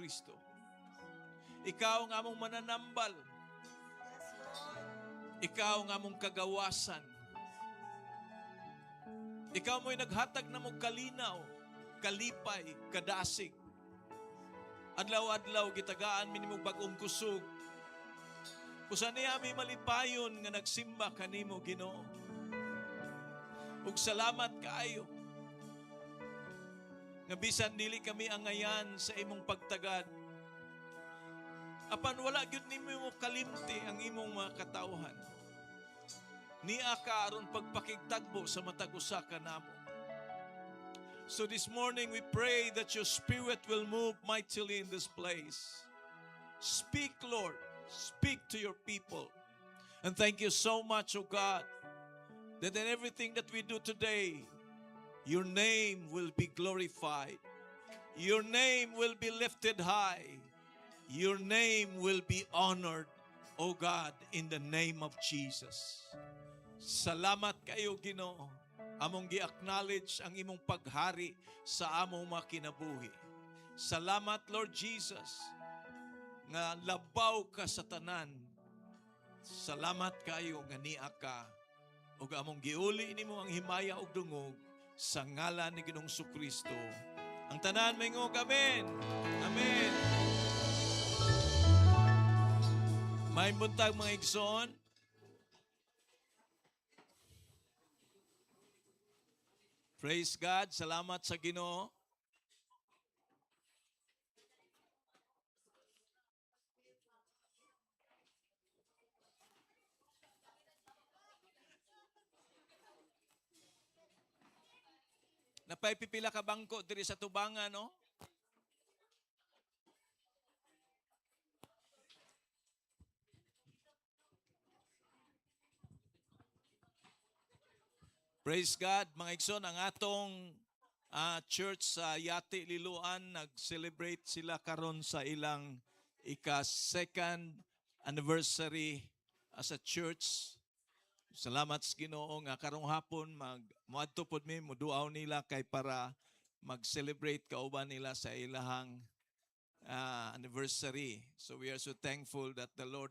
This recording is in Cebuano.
Kristo. Ikaw ang among mananambal. Ikaw ang among kagawasan. Ikaw mo'y naghatag namo kalinaw, kalipay, kadasig. Adlaw-adlaw gitagaan mi nimo bag-ong kusog. Usa niya mi malipayon nga nagsimba kanimo, Ginoo. Ug salamat kaayo nga bisan dili kami angayan sa imong pagtagad, apan wala gyud nimo kalimti ang imong mga katawhan. Nia ka aron pagpakigtagbo sa matag usa kanamo. So this morning we pray that your Spirit will move mightily in this place. Speak, Lord. Speak to your people. And thank you so much, O God, that in everything that we do today, your name will be glorified. Your name will be lifted high. Your name will be honored, O God, in the name of Jesus. Salamat kayo, Ginoo. Among gi-acknowledge ang imong paghari sa among mga kinabuhi. Salamat, Lord Jesus, nga labaw ka sa tanan. Salamat kayo nga nia ka. Ug among giuli nimo ang himaya ug dungog sa ngalan ni Ginoong Kristo. Ang tanan moingon, "Amen." Amen. May buntag, mga igsoon. Praise God. Salamat sa Ginoo. Napay pipila ka bangko diri sa tubangan, no? Praise God, mga igsoon, ang atong church sa Yati Liloan, nag-celebrate sila karon sa ilang ika second anniversary as a church. Salamat sa Ginoo nga karong hapon mag moadto pod mi, moduaw nila kay para mag-celebrate kauban nila sa ilahang anniversary. So we are so thankful that the Lord